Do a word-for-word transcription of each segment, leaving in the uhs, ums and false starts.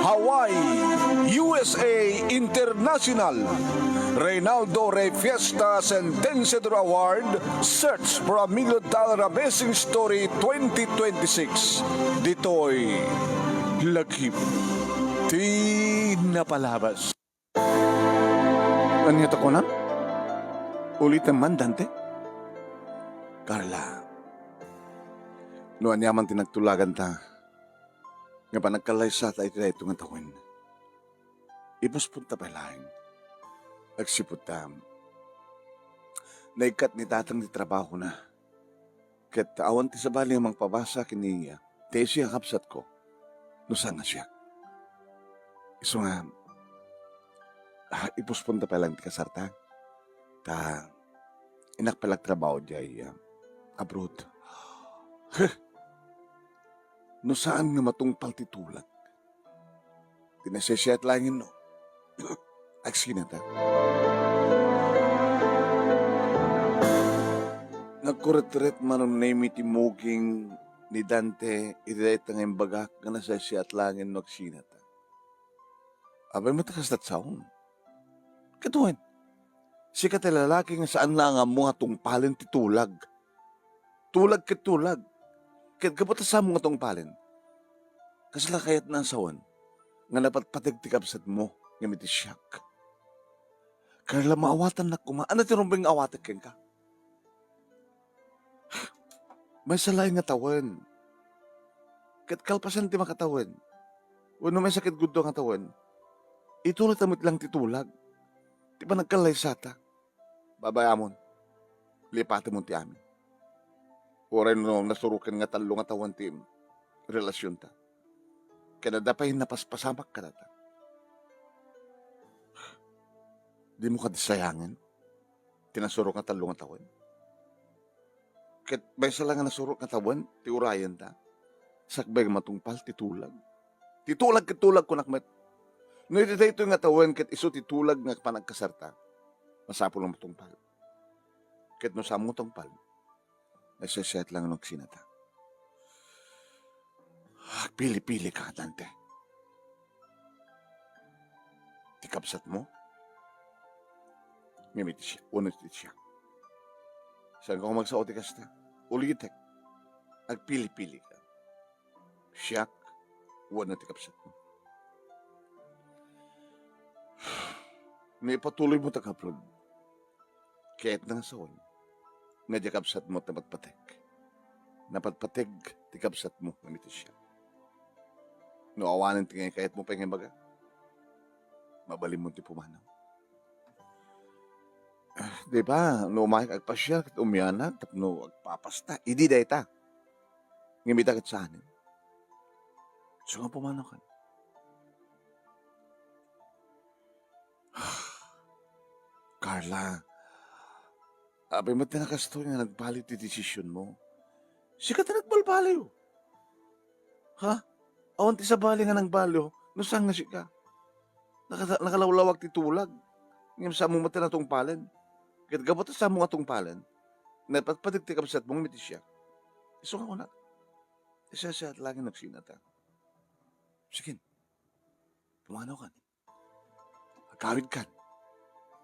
Hawaii, U S A International. Reynaldo Rey Fiesta, Sentenciador Award, Search for a Million Dollar Amazing Story twenty twenty-six. Ditoy lagip ti napalabas. Ania ta kunam? Ulitem man, Dante? Carla, no ania man ti nagtulaganta, nga panagkallaysata iti daytoy nga tawen, ipusponta pay laeng. Agsipud ta, naikkat ni Tatang ti trabahona. Ket awan ti sabali nga mangpabasa ken ni, ah, Tessie a kabsatko no saan nga siak. Isu nga, ah, ipusponta pay laeng ti kasarta. Ta, innak pay la agtrabaho diay, ah, abroad. Heh! No saan nga matungpal ti tulag, ti nasisiat laengen no agsinata. Nagkuretret man unay mi ti muging ni Dante iti dayta nga imbagak nga nasisiat laengen no agsinata. Apay met a kastat saom? Ket wen, sika ti lalaki nga saan nga ammo nga tungpalen ti tulag. Tulag ket tulag. Ket gapu ta saanmo nga tungpalen, kasla kayatna a sawen nga napatpateg ti kabsatmo ngem iti siak? Carla, maawatannak koma. Ania ti rumbeng nga awatek kenka? Maysa laeng nga tawen. Ket kalpasan ti makatawen, wenno maysa ket gudua nga tawen, itulata met laeng ti tulag ti panagkallaysata. Babayamon, lipatemon ti amin. Uray no nasuroken nga tallo nga tawen ti relasionta, ken adda pay napaspasamak kadata, dimo kadi sayangen ti nasurok nga tallo nga tawen? Ket maysa la nga nasurok nga tawen ti urayenta, sakbay nga matungpal ti tulag. Ti tulag ket tulag, kunak met. No iti daytoy nga tawen ket isu ti tulag nga panagkasarta, masapul nga matungpal. Ket no saanmo nga tungpal, nasisiat laeng no agsinata. Agpili-pili ka, Dante. Ti kabsatmo? Ngem iti siak, wenno iti siak? Saanka koma agsao ti kasta? Ulitek, agpili-pili ka. Siak wenno ti kabsatmo? No ipatuloymo ta, Kaprod, kayatna nga sawen nga diay kabsatmo ti napatpateg. Napatpateg ti kabsatmo ngem iti siak. No awanen ti kayatmo pay nga ibaga, mabalinmo ti pumanaw. Ah, di ba, no umayka agpasiar ket umianak tapno agpapasta, idi dayta. Ngem ita ket saanen. Isu nga pumanaw kan. Carla, apay met ti nakastoy nga nagbaliw ti desisionmo? Sika ti nagbalbaliw. Ha? Awan ti sabali nga nagbaliw no saan nga sika. Naka-, nakalawlawag ti tulag. Ngem saanmo met ti natungpalen. Ket gapu ta saanmo nga tungpalen, napatpateg ti kabsatmo ngem iti siak. Isu nga kunak, nasisiat laeng no agsinata. Sige, pumanaw kan. Agawid kan.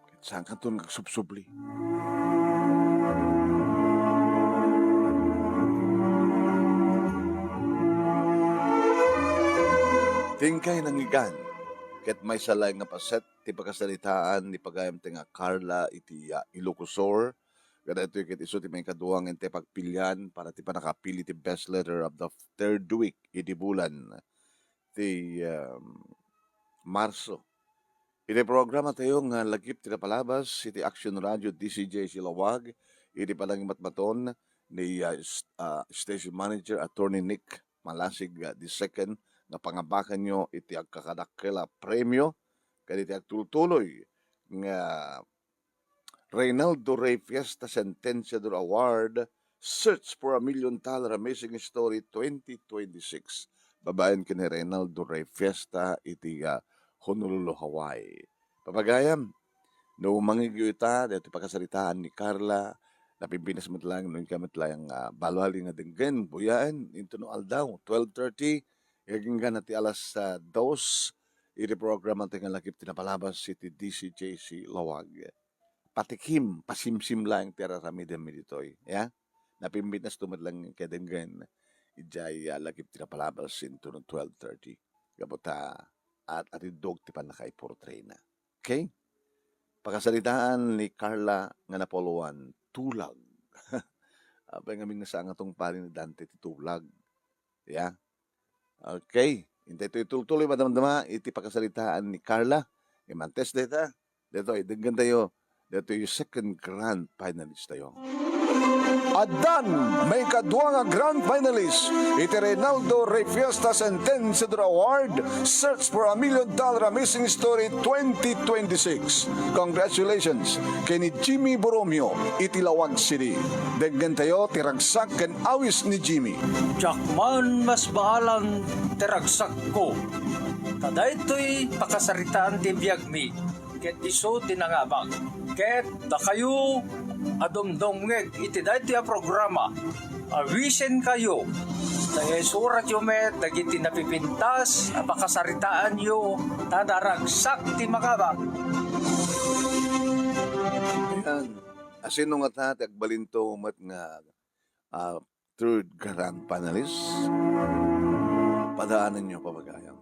Ket saankanto nga agsubsubli. Ti inkay nangngegan, ket maysa laeng nga paset ti pakasaritaan ni pagayamtayo nga Carla iti, ah, Ilocos Sur, kadaytoy ket isu ti maikadua nga intay pagpilian para ti pannakapili ti best letter of the third week idi bulan ti, um, Marso. Iti programatayo nga Lagip ti Napalabas iti Action Radio D C J Silawag, iti panangimatmaton ni, ah, s-, ah, station manager Attorney Nick Malasig, ah, the second, nga pangabakanyo iti agkakadakkel a premio ken iti agtultuloy nga Reynaldo Rey Fiesta Sentenciador Award, Search for a Million Dollar Amazing Story twenty twenty-six. Babaen ken ni Reynaldo Rey Fiesta iti, ah, Honolulu, Hawaii. Papagayam, no mangngegyo ita, daytoy pakasaritaan ni Carla, Napimpinas met laeng no inka met laeng, ah, balbali nga denggen, buyaen, intono aldaw, twelve thirty, agingga ti alas, ah, dos, iti programa ti nga Lagip ti Napalabas iti D C J C Lawag. Patikim, pasimsim laeng ti ar-aramidem ditoy, ya? Napimpinas to met laeng nga denggen, idiay, ah, Lagip ti Napalabas intono twelve thirty. Gapu ta, at atiddog ti pannakaiportrayna. Okay? Pakasaritaan ni Carla nga napuluan, tulag. Apay ngamin nga saan nga tungpalin ni Dante ti tulag. Ya. Okay. Intay toy tultuloy madamdama iti pakasaritaan ni Carla. Imantes dayta. Daytoy, denggen tayo. Daytoy second grand finalist tayo. Addan maikadua nga grand finalist iti Reynaldo Rey Fiesta Sentenciador Award, Search for a Million Dollar Amazing Story twenty twenty-six. Congratulations ken ni Jimmy Borromeo iti Laoag City. Denggen tayo ti ragsak ken awis ni Jimmy. Diak man masbaalan ti ragsakko. Ta daytoy pakasaritaan ti biagmi. Ket isu ti nangabak. Ket dakayo a dumdumngeg iti daytoy a programa, awisenkayo, ta isuratyo met dagiti napipintas a pakasaritaanyo, ta naragsak ti mangabak. Ayan. Asino ngata ti agbalinto met nga, ah, third grand finalist? Padaanenyo, papagayam.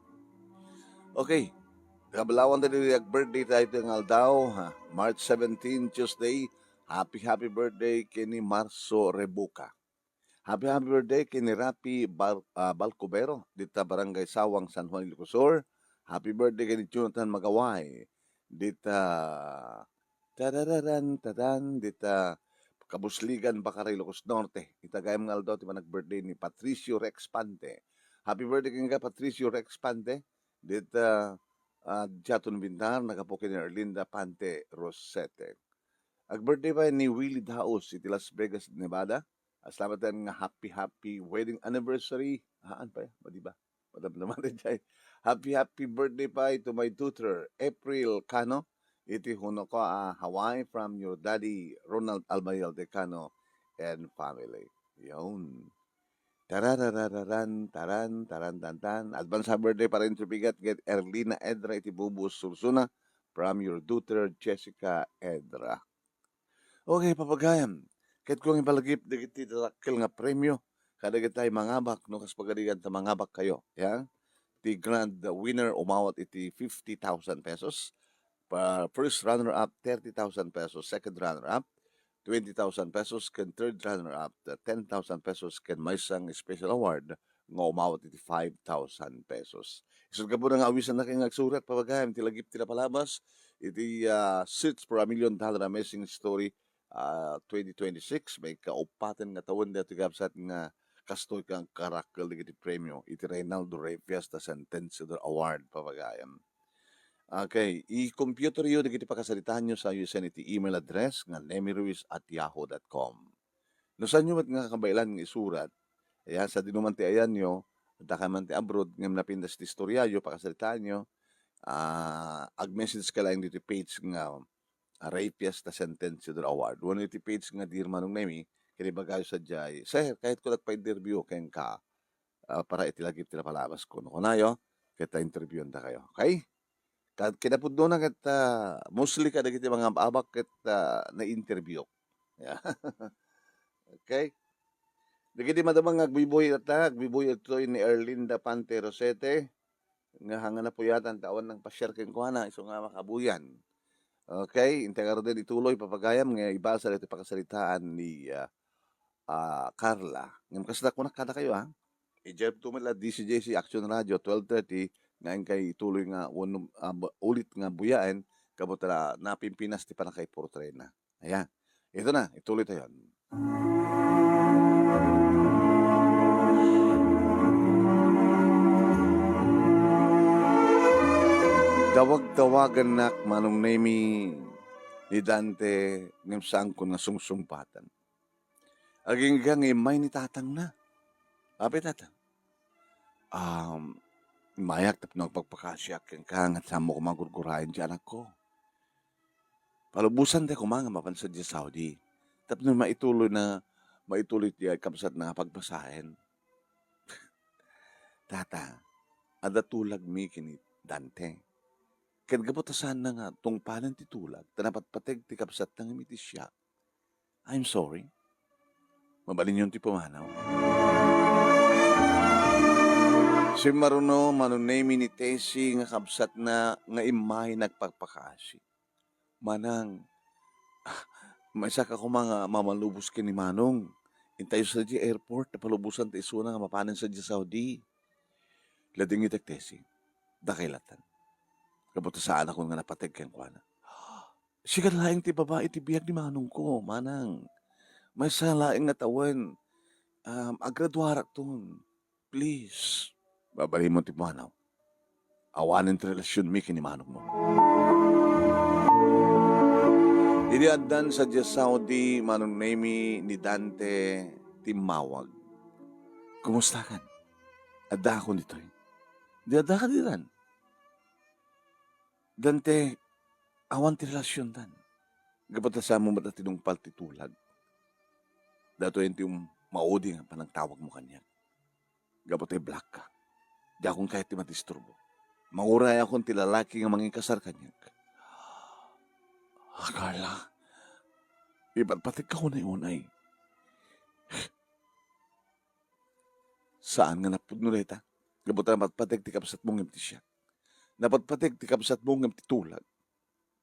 Okay. Kablawan tayo di ag-birthday tayo nga aldaw, ha? March seventeen, Tuesday. Happy, happy birthday ken ni Marso Rebuka. Happy, happy birthday ken ni Rapi Bal-, ah, Balcubero, dita Barangay Sawang, San Juan, Ilocos Sur. Happy birthday ken ni Jonathan Magaway, dita Tarararan, tadan, dita Kabusligan, Bacara, Ilocos Norte. Ita gayam nga aldaw ti panag-birthday ni Patricio Rex Pante. Happy birthday kenka, Patricio Rex Pante. Dita, ah, Jaton Bintar, nagapu ken ni Erlinda Pante Rosete. Ag-birthday pay ni Willie Daos iti Las Vegas, Nevada. Asalamat nga happy, happy wedding anniversary. Haan pay, madi ba? Madamdama ti jay. Happy, happy birthday pay to my daughter, April Cano, iti Honokaa, Hawaii, from your daddy, Ronald Almayel de Cano and family. Yun. Tararararan, taran, taran, tan, tan. Advance happy birthday pa rin to bigat ket Erlina Edra iti Bubos, Sursuna, from your daughter, Jessica Edra. Okay, papagayam. Ket kung ipalagip dagiti dakkel nga premio, kadagiti mangabak, no, kas pagarigan ta mangabak kayo, ya? Ti grand winner umawat iti fifty thousand pesos. Pa, first runner-up, thirty thousand pesos. Second runner-up, twenty thousand pesos. Ken third runner-up, the ten thousand pesos. Ken maysa nga special award nga umawat iti five thousand pesos. Isut' gapu na nga awisan na kayo nga agsurat, papagayam, ti lagip ti napalabas, iti, ah, Search for a Million Dollar Amazing Story, ah, twenty twenty-six, maikaupaten nga tawen daytoy kabsat nga kastoy nga agkarakkel dagiti premio iti Reynaldo Rey Fiesta Sentenciador Award, papagayam. Okay, i-computer yo dagiti pakasaritaanyo sa i-send iti email address nga nemiruiz at yahoo dot com. No saanyo met nga kabaelan nga isurat, ayan, sadino man ti ayanyo, adda kayo man ti abroad, ngem napintas ti istoryayo, pakasaritaanyo, ah, ag-message ka laeng ditoy page nga, ah, Rey Fiesta Sentenciador Award. Wenno iti page nga Dear Manong Nemi, ket ibagayo sadiay, "Sir, kayatko agpa-interview kenka, ah, para iti lagip ti napalabas ko." No kunayo, ket ta-interviewan ta kayo. Okay? Ket kinapudnona ket, ah, mostly kadagiti mangab-abak ket, ah, na-interview. Yeah. Okay. Dagiti madama nga agbuybuy ita, agbuybuy itoy ni Erlinda Pante Rosete, nga hanga napuyatan ta awan nangpasiar kenkuana, isu nga makabuyan. Okay, intay ngaruden ituloy, papagayam, nga ibasa daytoy pakasaritaan ni, ah, ah, Carla. Ngem kasta kunak kadakayo, ah. Idiay met la D C J C Action Radio, twelve thirty, nga inkay ituloy nga wenno, ah, bu-, ulit nga buyaen, gapu ta napimpinas ti pannakaiportrayna. Ayan. Ito na, ituloy tayo. Dawagdawagannak Manong Nemi ni Dante, ngem saanko nga sungsumpatan. Agingga nga immay ni tatangna. Apay, Tatang? Um, immayak tapno agpakpakasiak kenka, ngem saanmo koma gurguraen ti anakko. Palubosan ti koma nga mapan sadiay Saudi. tapno maituloy na, maituloy ti kabsatna nga pagbasaen. Tata, adda tulagmi ken ni Dante. Ket gapu ta saanna nga tungpalen ti tulag, ta napatpateg ti kabsatna nga miti siak. I'm sorry. Mabalinyon ti pumanaw. Simmaruno, Manong Nemy, ni Tessie nga kabsatna nga immay nagpakpakaasi. Manang, ah, maysa ka koma nga mamalubos ken ni Manong. Intayo sadiay airport, ta palubosan ta isuna nga mapanen sadiay Saudi. Ladingitek, Tessie. Dakay latan. Gapu ta saanakon nga napateg kenkuana. Sika laeng ti babai ti biag ni manongko, manang. Maysa laeng nga tawen, um, agraduarakton. Please. Mabalinmo ti pumanaw. Awanen ti relasionmi ken ni manongmo. Idi addan sadiay Saudi, Manong Nemy, ni Dante timmawag. Kumustakan? Addaakon ditoy. Di adda ka diran. Dante, awan ti relasiontan. Gapu ta saanmo met a tinungpal ti tulag. Datoyen ti um-, maudi nga panagtawagmo kaniak. Gapu ta iblaak ka. Diakon kayat ti madisturbo. Mangurayakon ti lalaki nga mangikasar kaniak. Ah, Carla, ipatpategka unay-unay. Saan nga napudno dayta? Gapu ta napatpateg ti kabsatmo ngem ti siak. Napatpateg ti kabsatmo ngem ti tulag.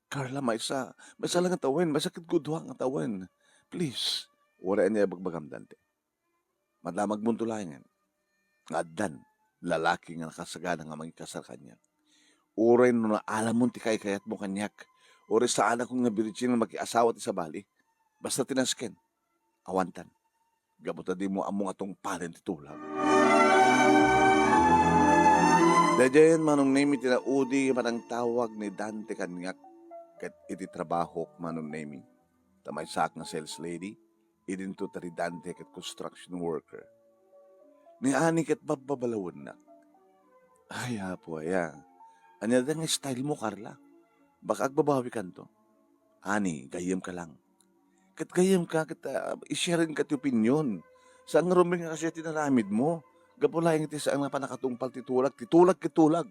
Carla, maysa, maysa lang nga tawen, maysa ket gudua nga tawen. Please, uray ania ibagbagam, Dante. Madamagmonto laengen nga addan lalaki nga nakasagana nga mangikasar kaniak. Uray no naalamon ti kaykayatmo kaniak, uray saanakon nga birjin nga makiasawa ti sabali. Basta ti nasken, awantan. Gapu ta dimo ammo nga tungpalen ti tulag. Daydiayen, Manong Nemy, ti naudi nga panagtawag ni Dante kaniak ket iti trabahok, Manong Nemy. Ta maysaak nga sales lady, idinto ta ni Dante ket construction worker. Ni Ani ket babbabalawennak. Ay, Apo, aya. Ania da nga style mo, Carla? Baka agbabawikanto. Ani, gayyemka lang. Ket gayyemka ket, ah, i-share-enka ti opinion. Saan nga rumbeng nga kasdiay ti inaramidmo? Gapu laeng iti saan nga pannakatungpal ti tulag. Ti tulag ket tulag.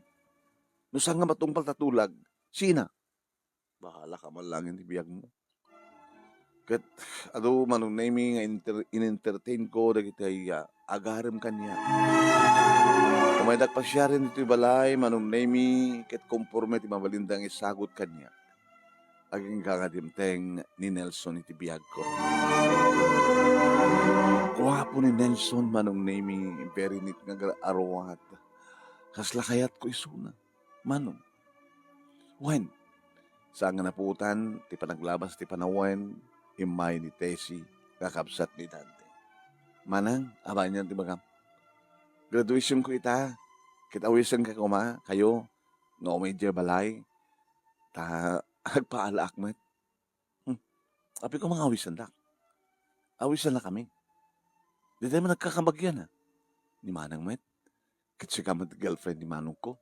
No saan nga matungpal ta tulag, sina? Bahalaka man laeng iti biagmo. Ket adu, Manong Nemy, nga inter-, in-entertainko dagiti, ah, agarem kaniak. Umaydak pasiaren ditoy balay, Manong Nemy, ket konforme ti mabalinda nga isagut kaniak. Agingga nga dimteng ni Nelson iti biagko. Guapo ni Nelson, Manong Nemy, very neat nga gar-, aruat. Kasla kayatko isuna. Manong. Wen, saan nga napuotan ti panaglabas ti panawen, immay ni Tessie nga kabsat ni Dante. Manang, abayan ti bagam. Graduation ko ita, ket awisenka koma, kayo, nga umay idiay balay, ta agpaalaak met. Hmm. Apay koma nga awisendak? Awisennak kami. Dayta man nagkakabagian, a. Ni Manang met. Ket sika met girlfriend ni manongko.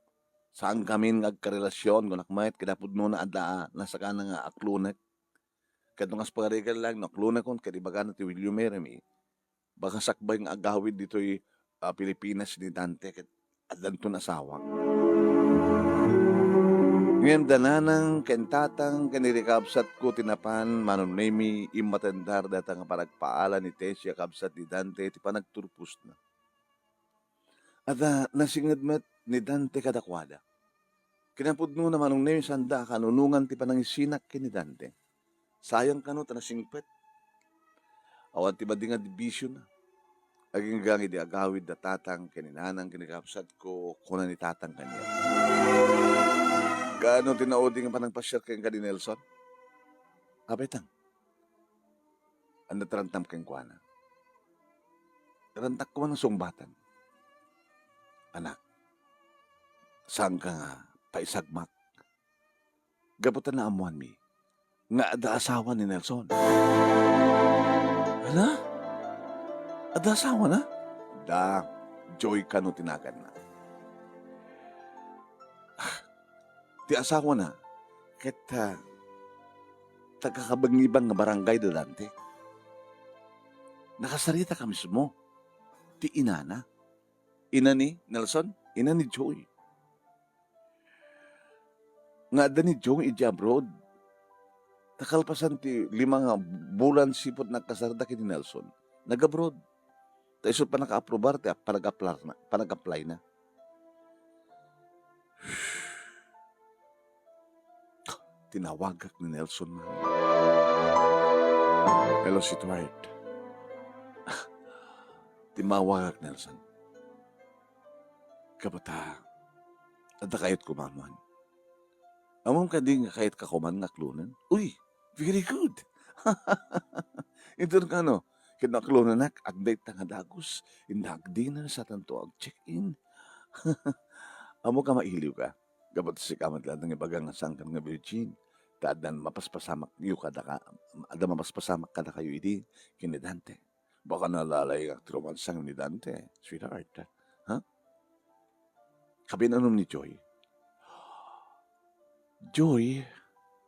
Saan kami nga agkarelasion, kunak met, ket napudnona adda nasagana nga aklonek. Ket no kas pagarigan lang, no aklonekon, ket ibagana ti William Meremy, baka sakbay nga agawid ditoy, ah, Pilipinas ni Dante, ket addanton asawa. Ngem da nanang ken tatang ken ni rikabsatko ti napan, Manong Nemy, immatendar dayta nga panagpaala ni Tessie a kabsat ni Dante ti panagturposna. Adda nasinged met ni Dante kadakuada. Kinapudnona, Manong Nemy, saanda a kanunongan ti panangisinak ken ni Dante. Sayang kano ta nasingpet. Awan ti madingad ti bisiona. Agingga idi agawid da tatang ken ni nanang ken ni kabsatko, kuna ni tatang kaniak, "Kaano ti naudi nga panagpasiar kenka ni Nelson?" "Apay tang?" Adda ti rantam kenkuana. Rantak koma nga sungbatan. Anak, saanka nga paisagmak? Gapu ta naammoanmi nga adda asawa ni Nelson. Hala? Adda asawana? Da, Joy kano ti naganna. Ah, ti asawana, ket, ah, taga-Kabangibang nga barangay da Dante. Nakasaritaka mismo ti inana. Ina ni Nelson, ina ni Joy. Nga adda ni Joy idiay abroad. Ta kalpasan ti lima nga bulan sipud nagkasarda ken ni Nelson, nag-abroad. Ta isu pannakaaprobar ti panag-apply-na, panag-apply-na. Tinawagak ni Nelson man. "Hello, sweetheart." Tinawagak, Nelson. "Kabatta, adda kayatko maammoan." "Ammom kadi nga kayatka koma nga aklonen?" "Uy, very good." "Inton kano, ket no aklonenak, agda ita nga dagus, inda agdinner, satanto ag-check-in." "Ammoka mailiwka. Gapu ta sika met laeng ti nangibaga nga saankan nga virgin. Ta adda mapaspasamakyo kadaka, adda mapaspasamak kadakayo idi ken ni Dante. Baka nalalayngak ti romansa ni Dante, sweetheart. Ha?" Kabinanom ni Joy. Joy,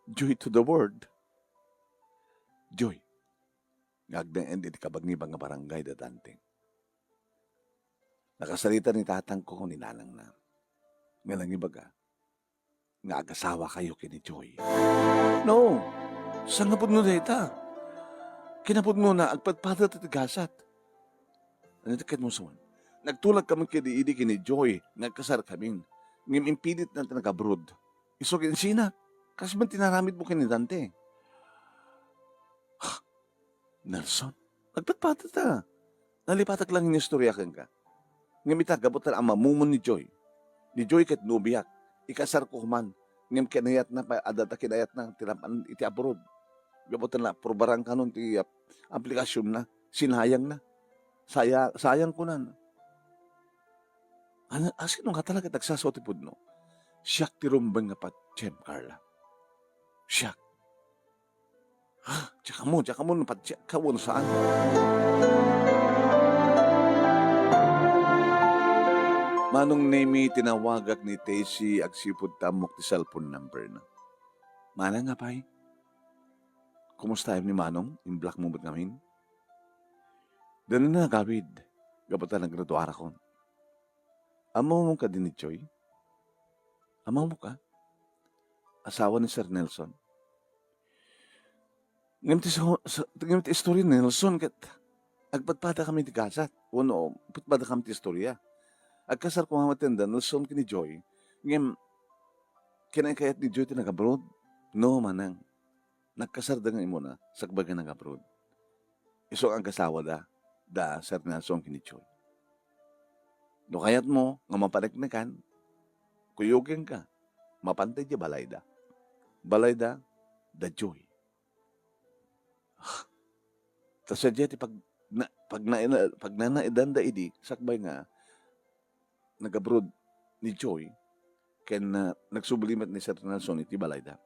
joy to the world. Joy, nga agnaed iti kabangiban nga barangay da Dante. Nakasarita ni tatangko ni nanangna nga nangibaga nga agasawakayo ken ni Joy. No, sangapudno dayta. Kinapudnona, agpadpadata ti gasat. Ania ti kayatmo sawen? Nagtulagkami kadi idi ken ni Joy, nagkasarkamin. Ngem impilitna ti nag-abroad. Isu ket insina, "Kas man ti inaramidmo ken ni Dante." "Ha? Nelson, nagpadpadata. Nalipatak lang inistorya kenka. Ngem ita, gapu ta ammom ni Joy. Ni Joy ket nobiak. Ikasarko man. Ngem kinayatna pay, adda ta kinayatna ti napan iti abroad. Gapu ta naaprobaran kanon ti ap-, aplikasionna. Sinayangna. Saya-, sayang kunan." "Ano, asino nga talaga ti agsasao ti pudno? Siak ti rumbeng nga patiem, Carla. Siak." "Ha? Diak ammo, diak ammo no patiem ka wenno saan." Manong Nemi, tinawagak ni Tessie agsipud ta ammok ti cellphone number na. "Manang, apay? Kumustaem ni Manong? Imblock mo met ngamin?" "Dina nagawid, gapu ta nagraduarakon." "Ammom kadi ni Joy?" "Ammok a. Asawa ni Sir Nelson." "Ngem ti so-, so-, ngem ti istorya ni Nelson ket agpadpadakami ti gasat, wenno padpadakami ti istorya. Agkasar koma met da Nelson ken ni Joy, ngem kinakayat ni Joy ti nag-abroad." "No, manang. Nagkasarda nga immuna, sakbay nga nag-abroad. Isu nga agasawada, da Sir Nelson ken ni Joy. No kayatmo nga mapaneknekan, kuyogenka, mapanta idiay balayda. Balayda, da Joy." Ta sadiay ti pag-, na-, pagna-, pagnanaedanda idi, sakbay nga nag-abroad ni Joy, ken, ah, nagsubli met ni Sir Nelson iti balayda.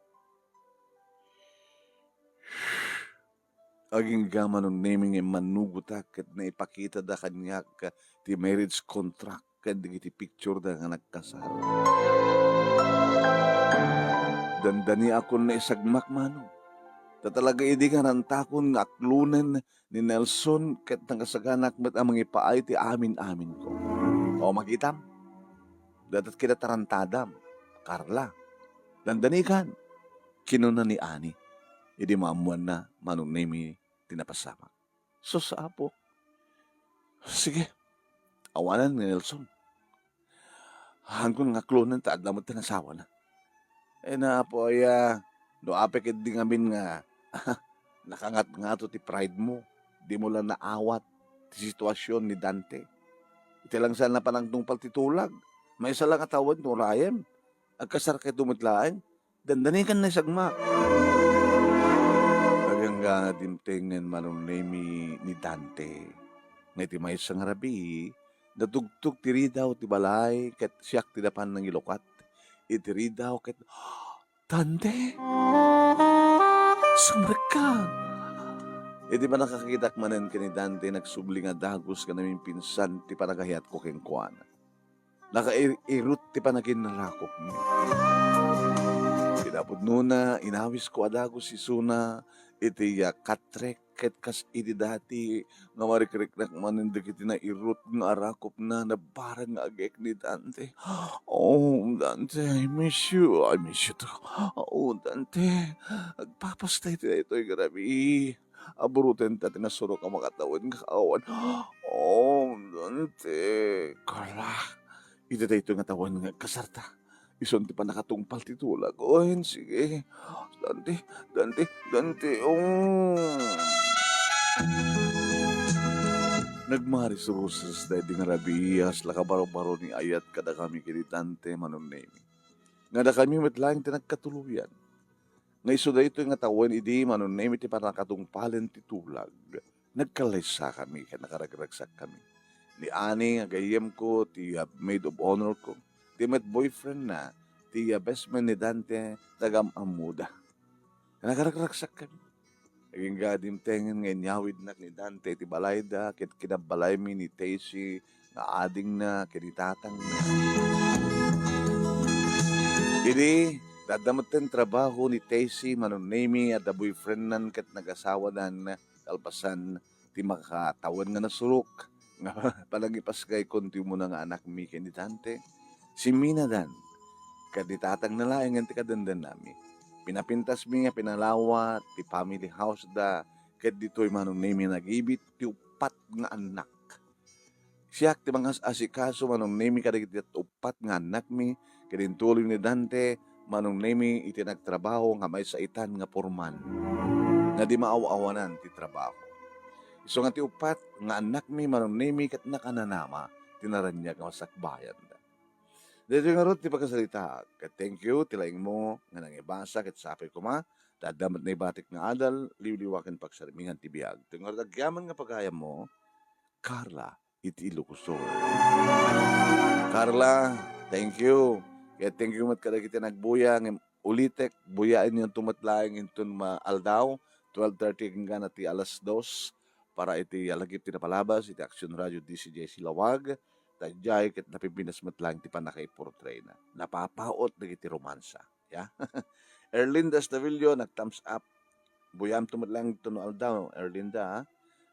Agingga, Manong Nemi, nga immannugotak ket naipakitada kaniak ti marriage contract ken dagiti picture da nga nagkasar. Dandaniakon naisagmak, Manong. Ta talaga idi nga rantakon nga aklonen ni Nelson ket nakasaganak met a mangipaay ti amin-aminko. O, makitam, dayta ti kinatarantadam, Carla. Dandanikan, kinuna ni Ani, idi maammoanna, Manong Nemi, ti napasamak. Sus, Apo. Sige, awanen ni Nelson. Haankon nga aklonen ta adda met ti nasawana. Ay na, Apo, aya, no apay ketdi ngamin nga nakangatngato ti pride mo, dimo la naawat ti situasion ni Dante. Iti langsanna panagtungpal ti tulag, maysa la nga tawen ti urayem. Agkasarkayo met laeng, dandanikan naisagmak. Agingga, dimtengen, Manong Nemi, ni Dante nga iti maysa nga rabii, natugtog ti ridaw ti balay ket siak ti napan nangilukat iti ridaw ket, "Dante! Sumrekka!" Iti pannakakitak manen ken ni Dante, nagsubli nga dagus ken naminpinsan ti panagayatko kenkuana. Nakair-irut ti panaginnarakopmi. Kinapudnona, inawisko a dagus isuna, iti, ah, katrek ket kas idi dati nga marikriknak manen dagiti nairut nga arakupna, nabarang nga agek ni Dante. "Oh, Dante, I miss you. I miss you too. Oh, Dante, agpapastay ti daytoy nga rabii. Aburotenta ti nasurok a makatawen nga kaawan. Oh, Dante." Carla, iti daytoy nga tawen nga agkasarta. Isun ti pannakatungpal ti tulag. Oy, sige. Dante, Dante, Dante, oh. Nagmarisroses daydi nga rabii, kasla kabarbaro ni ayat kadakami ken ni Dante, Manong Nemi. Nga dakami met laeng ti nagkatuloyan. Nga isu daytoy nga tawen idi, Manong Nemi, ti pannakatungpalen ti tulag. Nagkallaysakami ken nakaragragsakami. Ni Ani nga gayyemko ti, ah, maid of honor ko. Ti met boyfriend na, ti, ah, best man ni Dante, nagam-ammoda. Nakaragragsakami. Agingga dimtengen nga inyawidnak ni Dante iti balayda, ket kinabbalaymi ni Tessie nga adingna ken ni tatangna. Idi, adda metten trabaho ni Tessie, Manong Nemi, adda boyfriendnan ket nagasawanan, kalpasan ti makatawen nga nasurok nga panangipasgaykon ti umuna nga anakmi ken ni Dante. Simminadan, ket ni tatangna laengen ti kadendennami. Pinapintasmi nga pinalawa ti family house da, ket ditoy, Manong Nemi, nagibit ti uppat nga annak. Siak ti mangas-asikaso, Manong Nemi, kadagiti uppat nga annakmi, ket intuloy ni Dante, Manong Nemi, iti nagtrabaho nga maysa itan nga foreman nga di maaw-awanan ti trabaho. Isu nga ti uppat nga annakmi, Manong Nemi, ket nakananama ti naraniag nga masakbayanda. Daytoy ngarud ti pagkasaritaak, ket thank you ti laingmo nga nangibasa, ket sapay koma ta adda met naibatik nga adal, liwliwa ken pagsarmingan ti biag. Daytoy ngarud agyaman nga pagayammo, Carla iti Ilocos Sur. Carla, thank you. Ket thank you met kadagiti nagbuya, ngem ulitek, buyaennyo met laeng inton ma-, aldaw, twelve thirty enggana ti alas dos, para iti alagip ti napalabas iti Action Radio D C J C Lawag, ta idiay ket napimpinas met laeng ti pannakaiportrayna. Napapaut dagiti romansa. Ya. Erlinda Estavillo, nag-thumbs up. Buyamto met laeng ditoy no aldaw, Erlinda, ha?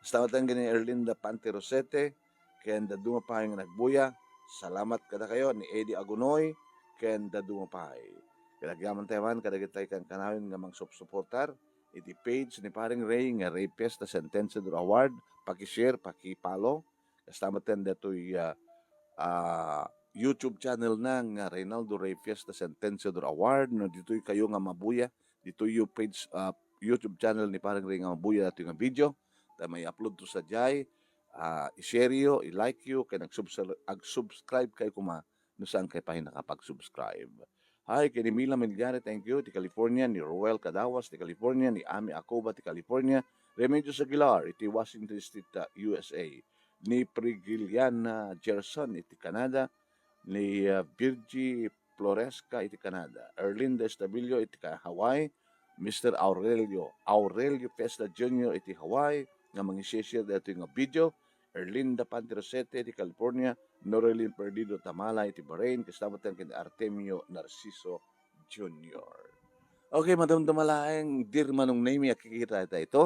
Kasta met laeng ken ni Erlinda Pante Rosete, ken dadduma pay nga nagbuya. Salamat kadakayo ni Eddie Agunoy, ken dadduma pay. Ket agyamanen tayo man kadagiti kankanayon nga mangsupsuportar iti page ni Paring Ray nga Ray Fiesta Sentenciador Award. Paki-share, paki-follow. Kasta met ken datoy, ah, ah, YouTube channel na nga Reynaldo Ray Fiesta Sentenciador Award. No ditoy kayo nga mabuya, ditoy you page, ah, YouTube channel ni Paring Ray nga mabuya datoy nga video. Ta may upload to sadiay, ah, i-share yo, i-like yo, ken agsubscri-, agsubscribe kayo koma no saan kayo pay nakapag-subscribe. Hi, ken ni Mila Milyari, thank you, ti California, ni Roel Cadawas, ti California, ni Ami Acoba, ti California, Remedios Aguilar, iti Washington State, ah, U S A, ni Prigiliana Gerson, iti Canada, ni, ah, Virgie Floresca, iti Canada, Erlinda Estabillo, iti ka-, Hawaii, Mister Aurelio, Aurelio Fiesta Junior, iti Hawaii, nga mangi-share daytoy nga video, Erlinda Panterosete iti California, Norelin Perdido Tamala iti Bahrain, kasta met ken Artemio Narciso Junior. Okay, madamdama laeng, Dear Manong Nemi, a kikita dayta iti,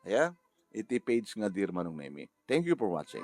ya, iti page nga Dear Manong Nemi. Thank you for watching.